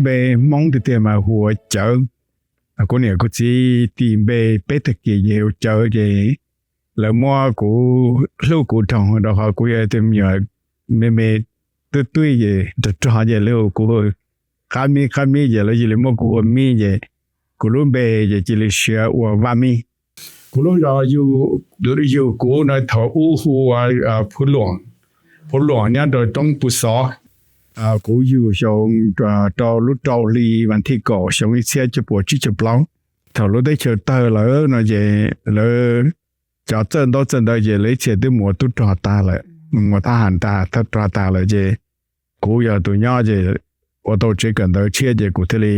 Npe Hmoob tiag tiag mas hu ua Cawv. Kuv niam kuv txiv tis npe peb tag kis ces hu Cawv ces lawv muab kuv hlub kuv dhau rau qhov kuv yog tus me nyuam me me twb twb ces rog rog ces lawv hu kuv Qab Mib Qab Mib ces lawv cia li muab kuv ua Mib ces kuv lub npe ces cia li siav ua Vaj Mib. Kuv lub zos yug kuv no thaum ub hu ua Phuv Luam, Phuv Luam nyob rau roob Pus Xov. Kuv yug xyoo rau lub rau hli vas thib kaum xyoo ib txhiab cuaj puas tsib caug plaub. Thaum lub teb chaws tawg lawm no ces lawv cov txawj ntaub txawj ntawv ces lawv ib txhia twb mus ua tub rog tag lawm, mus thab ham tag, thab rog tag lawm ces kuv yog tus nyob ces ua tau tsev kawm ntawv tshiab ces kuv thiaj li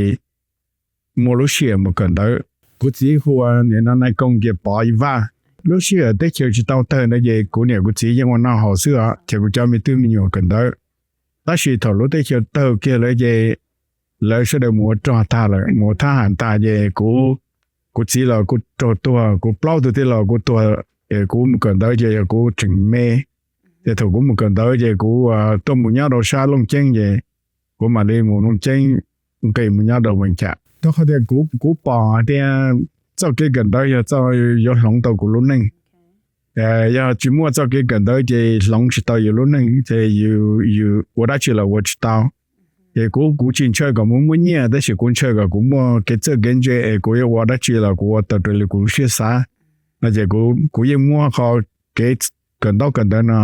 muaj lub sij hawm mus kawm ntawv. Kuv txiv hu ua niam no Nais Koom Nkias Pov Vaj. Lub sij hawm teb chaws tsis tau tawg ntawd ces kuv niam kuv txiv yeej ua noj haus xwb os, ces kuv cov me tub me nyuam kawm ntawv. Tab sis thaum lub teb chaws tawg kiag lawm ces lawv sawv daws mus ua rog tag lawm, mus ua thab ham tag ces kuv, kuv txiv los kuv raug tuag, kuv plaub tug tij laug kuv tuag, es kuv mus kawm ntawv ces yog kuv tseem me. Ces thaum kuv mus kawm ntawv ces kuv tuaj mus nyob rau sab Looj Ceeb ces kuv mam li mus Looj Ceeb, nqis mus nyob rau Vees Cham. Rau qhov tias kuv, kuv pom hais tias txoj kev kawm ntawv yog txoj yuav hloov tau kuv lub neej. Yog tsis muaj txoj kev kawm ntawv ces hloov tsis tau yus lub neej, ces yus ua dab tsi los ua tsis tau. Ces kuv, kuv tsis ntshaw kom mus muaj nyiaj, tab sis kuv ntshaw kom kuv muaj kev txawj kev ntse es kuv yuav ua dab tsi los kuv ua tau raws li kuv lub siab xav no ces kuv yeej muab qhov kev kawm ntaub kawm ntawv no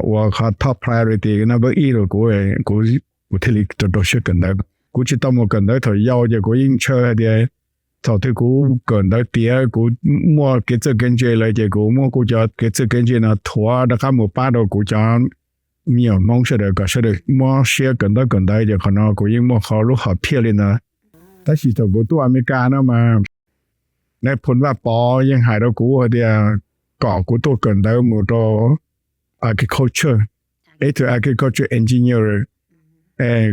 ua qhov top priority, number ib rau kuv, kuv thiaj li rau rau siab kawm ntawv. Kuv tsis tau mus kawm ntawv thaum yau ces kuv yeej ntshaw hais tias thaum twg kuv kawm ntawv tiav, kuv muaj kev txawj kev ntse lawm ces kuv muab kuv cov kev txawj kev ntse no thuav rov qab mus pab rau kuv cov me nyuam Hmoob sawv daws kom sawv daws muab siab kawm ntaub kawm ntawv, ces qhov no kuv yeej muaj qhov lub hom phiaj li ntawd. Tab sis thaum kuv tuaj Amelikas no mas nais phoo Vaj Pov yeej hais rau kuv hais tias kom kuv tuaj kawm ntawv mus rau agriculture, ib tug agriculture engineer.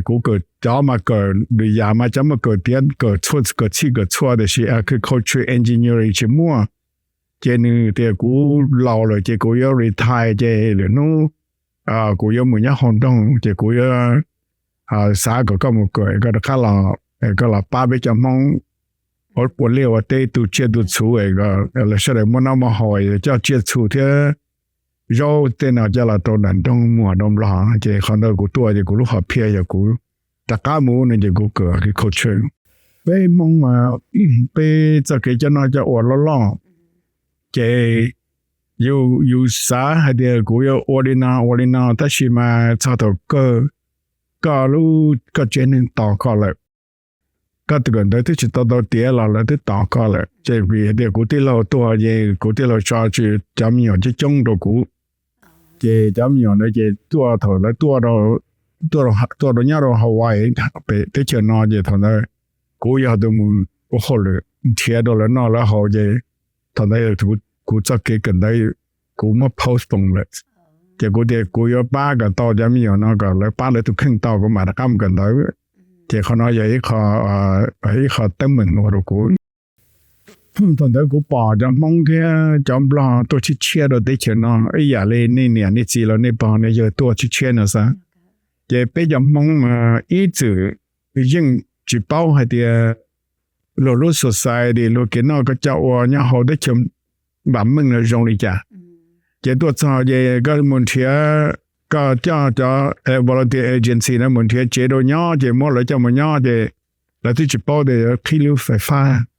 Kuv kawm cov mas kawm lwm yam mas cov mas kawm tiav, kawm txhij kawm txhua, tiam sis agriculture engineering tsis muaj. Ces nws tias kuv laus lawm ces kuv yuav retire ces lwm hnub kuv yuav mus nyob hauv nroog ces kuv yuav xav kom koj mus kawm, koj rov qab los, koj los pab peb cov Hmoob ua liaj ua teb, tu tsiaj tu txhu, lawv sawv daws muaj noj muaj haus, coj tsiaj txhu thiab zaub tej no coj los rau nram nroog muag rau Nplog. Ces qhov ntawd kuv tuaj ces kuv lub hom phiaj yog kuv rov qab mus no ces kuv kawm agriculture. Peb Hmoob mas peb txoj kev coj noj coj ua loj loj, ces yus, yus xav hais tias kuv yuav ua li no ua li no, tab sis mas txog thaum kawg koj lub, koj tsev neeg tos koj lawm. Koj tus kawm ntawv twb tsis tau tau tiav los lawv twb tos koj lawm. Ces vim hais tias kuv tij laug tuag ces kuv tij laug tso tseg cov me nyuam coob coob rau kuv. Ces cov me nyuam ntawd ces tuaj, thaum lawv tuaj, tuaj rau nyob rau Hawaii, pem teb chaws no, ces thaum ntawd kuv yog tus mus ua hauj lwm nrhiav rau lawv noj lawv haus, ces thaum ntawd kuv txoj kev kawm ntawv kuv muab postpone lawm. Ces kuv tias kuv yuav pab kom tau cov me nyuam no kom lawv pab lawv tus kheej tau kuv mam rov qab mus kawm ntawv. Ces qhov no yog ib qho teeb meem ua rau kuv. Thaum ntawd kuv pom cov Hmoob thiab cov Nplog tuaj tshiab tshiab rau teb chaws no ib yam li nej niam nej txiv los nej pog nej yawg tuaj tshiab tshiab no xwb. Ces peb cov Hmoob mas ib txwm yeej tsis paub hais tias luag lub society, luag kev noj kev coj ua nyob hauv teb chaws vam meej no zoo li cas. Ces tuaj txog ces koj mus nrhiav, koj coj cov volunteer agency no mus nrhiav tsev rau nyob ces muab lawv coj mus nyob ces lawv twb tsis paub tias qhib lub fais fab,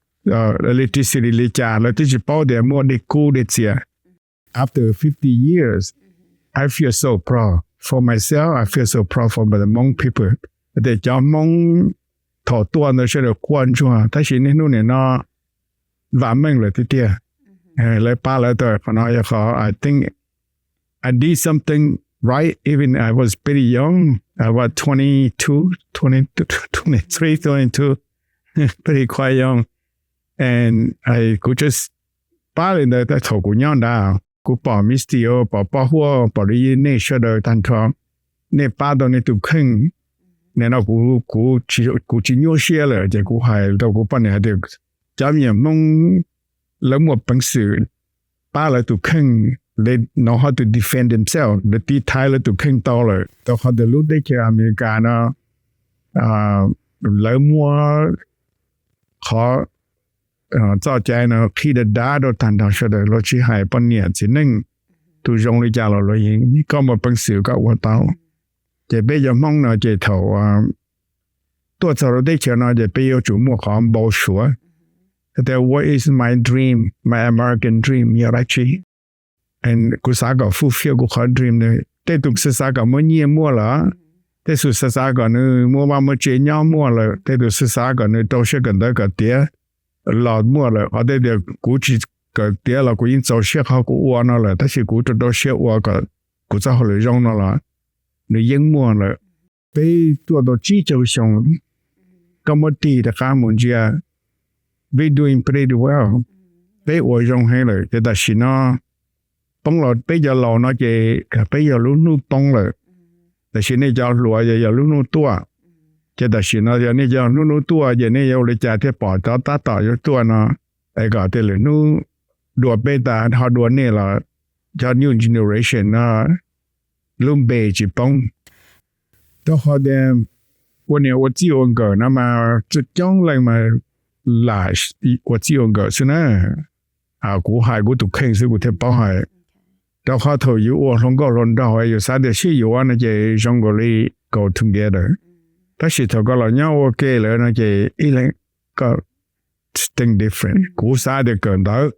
electricity li cas, lawv twb tsis paub tias muaj dej kub dej txias. After fifty years, I feel so proud for myself, I feel so proud for the Hmong people. Tias cov Hmoob thaum tuaj ntawd sawv daws quaj ntsuag, tab sis niaj hnub nim no vam meej lawm tiag tiag. Lawv pab lawv tau, qhov no yog qhov I think I did something right even I was pretty young, I was twenty-two, twenty, twenty-three, twenty-two, pretty quite young. And kuv just pab li ntawd thaum kuv nyob nrad, kuv pom Misty, pom Poj Huab, pom li nej sawv daws tag nrho, nej pab tau nej tus kheej. Nim no kuv, kuv tsis nyuaj siab lawm ces kuv hais rau kuv poj niam hais tias cov me nyuam Hmoob lawv muaj peev xwm pab lawv tus kheej, they know how to defend themselves, lawv tiv thaiv lawv tus kheej tau lawm. Rau qhov tias lub teb chaws Amelikas no lawv muab qhov txoj cai no qhib dav dav rau tag nrho sawv daws, luag tsis hais poj niam txiv neej, tus zoo li cas los luag yeej, koj muaj peev xwm koj ua tau. Ces peb cov Hmoob no ces thaum tuaj txog rau teb chaws no ces peb yuav tsum muaj qhov npau suav tias what is my dream, my American dream yog dab tsi. Kuv xav kom fulfill kuv qhov dream no. Tej tus xav xav kom muaj nyiaj muaj lawm, tej tus xav xav kom nws muaj vaj muaj tsev nyob muaj lawm, tej tus xav xav kom nws rau siab kawm ntawv kom tiav los muaj lawm. Qhov tej tias kuv tsis kawm tiav los kuv yeej txaus siab qhov kuv ua no lawm, tab sis kuv rau rau siab ua kom kuv txoj hauj lwm zoo no los nws yeej muaj lawm. Peb tuaj tau tsib caug xyoo, koj muab tig rov qab mus ntsia, we doing pretty well, peb ua zoo heev lawm. Ces tam sim no poob los peb cov laus no ces peb yog lub hnub poob lawm, tam sim nej cov hluas yog lub hnub tuaj. Ces tam sim no yog nej cov hnub hnub tuaj ces nej yuav ua li cas thiaj pom cov tab tom yuav tuaj no, es kom tej lwm hnub dua peb tas ho dua nej los cov new generation no lub npe tsis poob. Rau qhov tias ua niam ua txij ua nkawm no mas txhua coob leej mas lam ua txij ua nkawm xwb na. Kuv hais kuv tus kheej xwb kuv thiaj paub hais. Rau qhov thaum yus ua hluas nkauj hluas nraug yus xav tias sib yuav no ces zoo nkaus li go together, tab sis thaum koj los nyob ua ke lawm no ces ib leeg koj think different. Kuv xav tias kawm ntawv,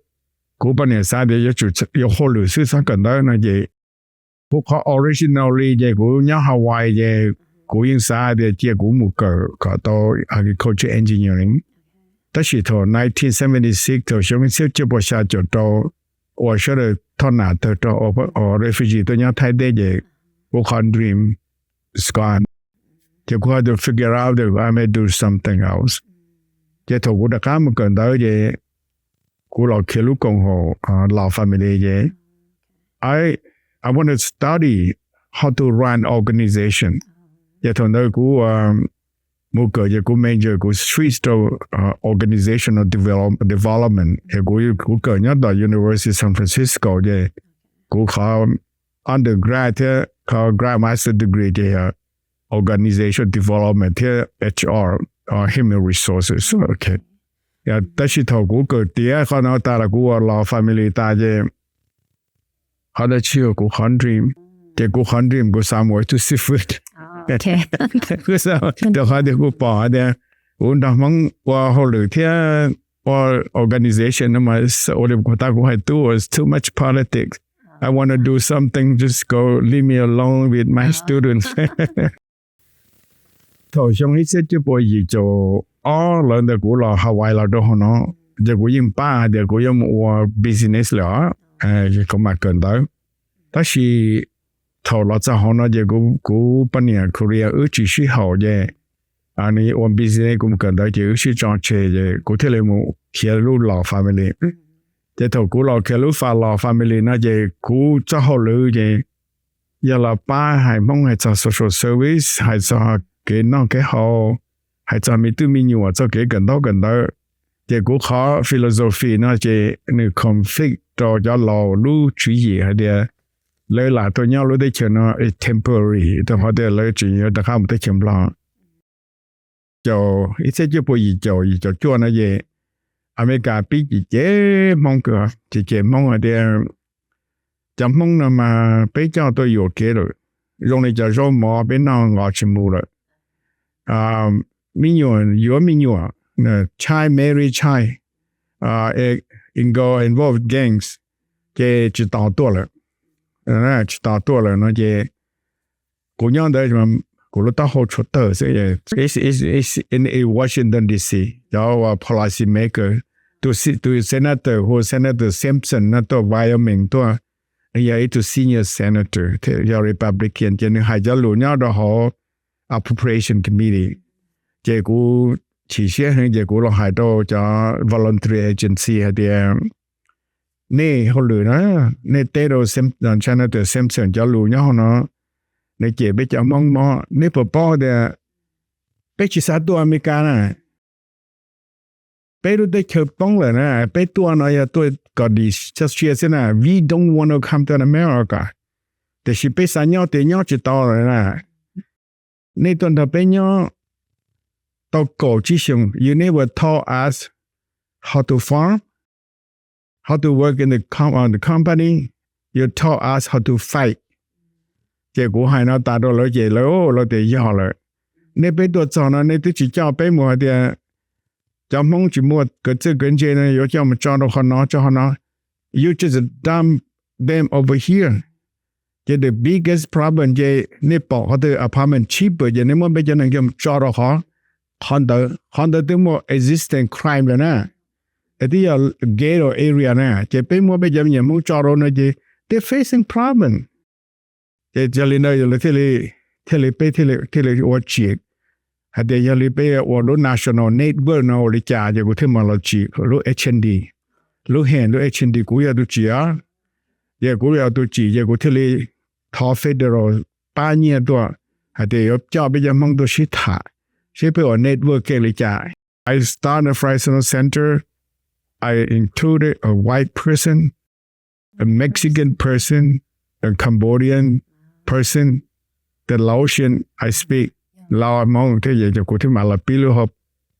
kuv poj niam xav tias yuav tsum ua hauj lwm xwb txhob kawm ntawv no ces kuv qhov originally ces kuv nyob Hawaii ces kuv yeej xav tias cia kuv mus kawm kom tau agriculture engineering. Tab sis thaum nineteen seventy six, thaum xyoo ib txhiab cuaj puas xya caum rau, uas sawv daws thoj nam tawg rau, refugee tuaj nyob Thaib teb ces kuv qhov dream is gone. Ces kuv have to figure out that I may do something else. Ces thaum kuv rov qab mus kawm ntawv ces kuv los khiav lub koom haum law family ces I, I want to study how to run organization. Ces thaum ntawd kuv mus kawm ces kuv major kuv switch rau organizational development, ces kuv, kuv kawm nyob tom University of San Francisco ces kuv qhov undergrad thiab qhov grad master degree ces yog organization development thiab H R, human resources. Tab sis thaum kuv kawm tiav qhov no tas los kuv ua law family tas ces qhov ntawd tsis yog kuv qhov dream. Ces kuv qhov dream kuv xav mus ua ib tug xib fwb, rau qhov tias kuv pom hais tias kuv nrog Hmoob ua hauj lwm thiab ua organization no mas ua li kuv tas kuv hais tub, it's too much politics. I want to do something, just go leave me alone with my students. Thaum xyoo ib txhiab cuaj puas yim caum ob lawm ntawd kuv los Hawaii los rau hauv no, ces kuv yeej pab hais tias kuv yuav mus ua business lawm os, kuv mam kawm ntawv. Tab sis thaum los txog hauv no ces kuv poj niam Korea wb tsis sib haum ces nws ua business, kuv mus kawm ntawv ces wb sib tso tseg ces kuv thiaj li mus khiav lub law family. Ces thaum kuv los khiav lub fa law family no ces kuv txoj hauj lwm ces yog los pab hais Hmoob hais txog social service, hais txog kev noj kev haus, hais txog me tub me nyuam txoj kev kawm ntaub kawm ntawv. Ces kuv qhov philosophy no ces nws conflict rau cov laus lub tswv yim hais tias lawv lam tuaj nyob lub teb chaws no is temporary, rau qhov tias lawv tseem yuav rov qab mus teb chaws Nplog. Caum ib txhiab cuaj puas yim caum yim caum cuaj no ces Amelikas pib cem cem Hmoob kawg, cem cem Hmoob hais tias cov Hmoob no mas peb coj tuaj yuam kev lawm, zoo li cov zaub mov peb noj nqos tsis mus lawm. Me nyuam yuav me nyuam, child marry child, involve gangs, ces tsis tos tuaj lawm. Tsis tos tuaj lawm no ces kuv nyob ntawd, kuv lub taub hau tshuav tawg xwb. Washington D C, cov policy maker, tus senator hu Senator Simpson no tuaj Wyoming tuaj, nws yog ib tug senior senator thiab yog Republican, ces nws hais cov lus nyob rau hauv appropriation committee. Ces kuv chim siab heev ces kuv los hais rau cov voluntary agency hais tias nej hauj lwm na, nej teb rau Senator Simpson cov lus nyob hauv no, nws cem peb cov Hmoob mob. Nej puas paub tias peb tsis xav tuaj Amelikas na, peb lub teb chaws poob lawm na, peb tuaj no yog tuaj kom dim txoj sia xwb na, we don't want to come to America. Tiam sis peb xav nyob tias nyob tsis tau lawm na. Nej tuaj nrog peb nyob, tau kaum tsib xyoos, you never taught us how to farm, how to work in the, com the company, you taught us how to fight. Ces kuv hais no tas rau lawv ces lawv, lawv tias yog lawm. Nej peb tuaj txog no nej twb tsis coj peb mus hais tias cov Hmoob tsis muaj kawm txawj kawm ntse no yuav coj mus tso rau qhov no tso qhov no. You just dump them over here. Ces the biggest problem ces nej pom qhov twg apartment cheaper ces nej muab peb cov neeg coj mus tso rau qhov, qhov ntawd, qhov ntawd twb muaj existing crime lawm na. Es twb yog ghetto area na, ces peb muab peb cov me nyuam Hmoob tso rau no ces they facing problem. Ces yog li ntawd lawv thiaj li, thiaj li peb thiaj li ua tsim hais tias yog li peb ua lub national network no ua li cas ces kuv thiaj mam los tsim lub H and D, lub hen lub H and D kuv yog tus tsim os. Ces kuv yog tus tsim ces kuv thiaj li thov federal pab nyiaj tuaj hais tias yuav coj peb cov Hmoob tuaj sib tham, seb peb ua network kev li cas. I start a Fresno Center. I included a white person, a Mexican person, a Cambodian person, the Laotian. I speak Lao Hmoob thiab ces kuv thiaj mam los pib lub,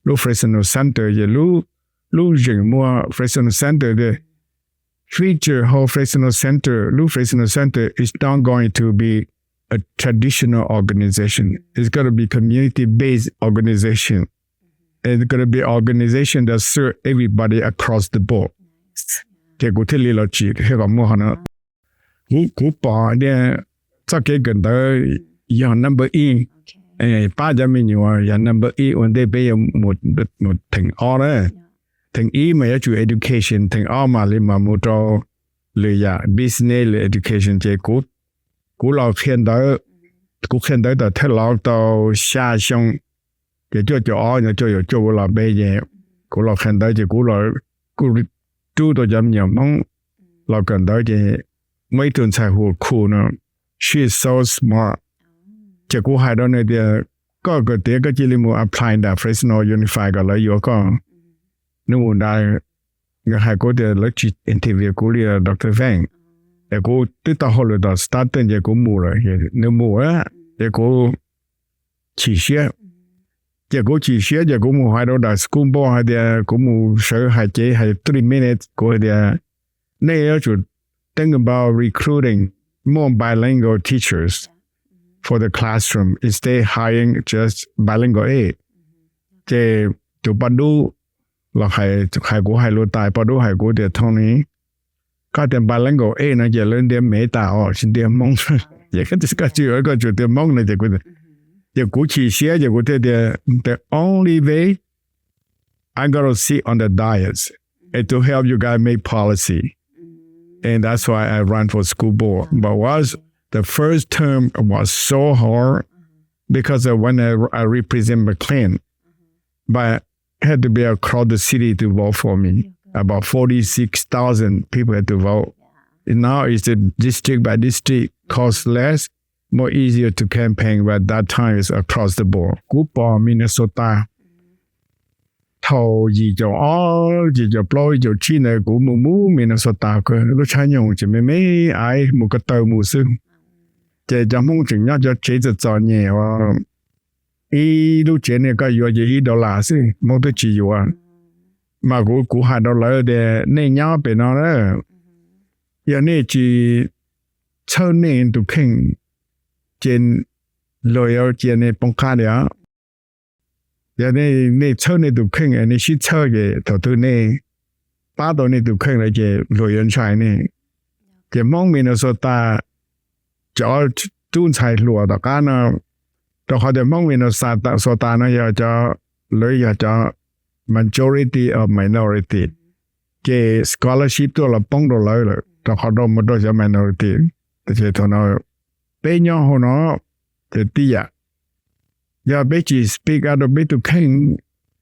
lub Fresno Center ces lub, lub zeem muaj Fresno Center, the future hauv Fresno Center, lub Fresno Center is not going to be a traditional organization. It's going to be community-based organization. It's going to be organization that serve everybody across the board. Ces kuv thiaj li los tsim thiab kom muaj qhov no. Kuv, kuv pom tias txoj kev kawm ntawv yog number ib, pab cov me nyuam yog number ib ua ntej peb yuav mus theem ob na. Theem ib mas yuav tsum education, theem ob mam li mam mus rau lwm yam business lwm education ces kuv, kuv los qhia ntawv, kuv qhia ntawv tom thawj lauv tau xya xyoo, ces cuaj caum ob no cuaj caum cuaj kuv los peb ces kuv los qhia ntawv ces kuv los, kuv rub tau cov me nyuam Hmoob los kawm ntawv ces muaj ib tug ntxhais hu Khu no, she is so smart. Ces kuv hais rau nws tias koj kawm tiav koj cia li mus apply nram Fresno Unified kom lawv yuav koj. Nws mus nrad, nkawd hais kuv tias lawv tsis interview kuv li, Doctor Feng. Es kuv twb tau hauj lwm tom Stanton ces kuv mus lawm, nws mus, ces kuv chim siab. Ces kuv chim siab ces kuv mus hais rau daim school board hais tias kuv mus sawv hais cev hais three minutes, kuv hais tias nej yuav tsum think about recruiting more bilingual teachers for the classroom instead hiring just bilingual aid. Ces tus poj dub los hais, hais kuv hais lus Thaib, poj dub hais kuv tias Tony, koj tias bilingual aid no ces lawv ntiav Mev tas os, tsis ntiav Hmoob. Ces koj tsis, koj tsis yuav, koj tsuas ntiav Hmoob no ces kuv, ces kuv chim siab ces kuv thiaj tias the only way I'm gonna sit on the dais is to help you guys make policy. And that's why I run for school board. But was the first term was so hard because of when I, I represent McLean. But had to be across the city to vote for me. About forty-six thousand people had to vote. And now it's a district by district, cost less, more easier to campaign, but that time is across the board. Kuv pom Minnesota thaum yim caum ob, yim caum plaub, yim caum tsib ntawd kuv mus mus Minnesota kawg, lub tshab nyoog ces me me aiv mus ko taw mus xwb. Ces cov Hmoob tseem nyob cov tsev txom txom nyem uas ib lub tsev nej koj yuav ces ib dollar xwb, Hmoob twb tsis yuav. Mas kuv, kuv hais rau lawv tias nej nyob pem no na, yog nej tsis txhawb nej tus kheej ces luag yuav cia nej poob qab li os. Yog nej txhawb nej tus kheej, nej sib txhawb ces thaum twg nej pab tau nej tus kheej lawm ces luag yuav ntshai nej. Ces Hmoob Minnesota, cov tub ntxhais hluas tom qab no, rau qhov tias Hmoob Minnesota no yog cov, lawv yog cov majority of minority, ces scholarship tuaj los poob rau lawv lawm, rau qhov rau mus rau cov minority. Ces thaum no peb nyob hauv no ces tib yam, yog peb tsis speak up rau peb tus kheej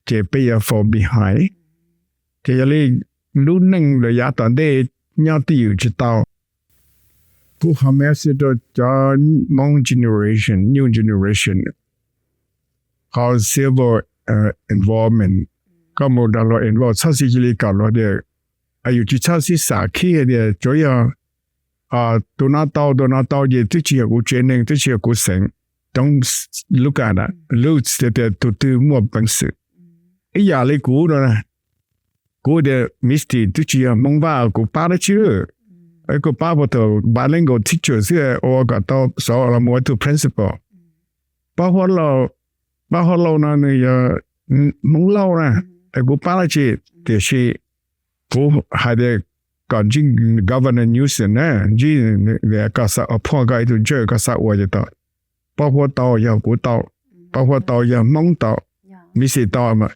ces peb yuav fall behind. Ces yog li lub neej lawm yav tom ntej nyob twj ywm tsis tau. Kuv qhov message rau cov Hmoob generation, new generation, qhov civil involvement, koj mus nrog luag involve, txhob xij cia li kom luag tias, yus tsis txhob xib xam khib hais tias tsuav yog tus no tau, tus no tau ces twb tsis yog kuv tsev neeg, twb tsis yog kuv xeem. don't look at, look tias tus twg muaj peev xwm. Ib yam li kuv no, kuv tias Misty twb tsis yog Hmoob Vaj, kuv pab dab tsi? Kuv pab puag thaum bilingual teacher xwb ua kom tau xov los mus ua tus principal. Pab Huab Lauj, pab Huab Lauj no nws yog Hmoob Lauj na, kuv pab dab tsi? Tiam sis kuv hais tias kom ntsib Governor Newsom na, ntsib, kom xav appoint koj ib tug judge, koj xav ua ces tau. Pab Huab tau yog kuv tau, pab Huab tau yog Hmoob tau, Misty tau.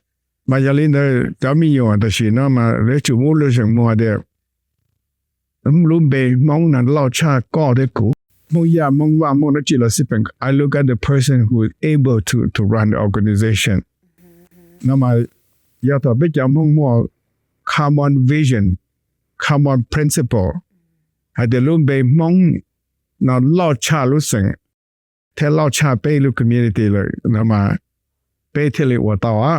Mas yog li ntawd cov me nyuam tam sim no mas lawv tsum muab lub zeem muag tias lub npe Hmoob no loj tshaj koj thiab kuv. Hmoob Yaj, Hmoob Vaj, Hmoob dab tsi los xij peem, I look at the person who is able to, to run the organization. No mas yog thaum peb cov Hmoob muaj common vision, common principle, hais tias lub npe Hmoob no loj tshaj lub xeem thiab loj tshaj peb lub community lawm no mas peb thiaj li ua tau a.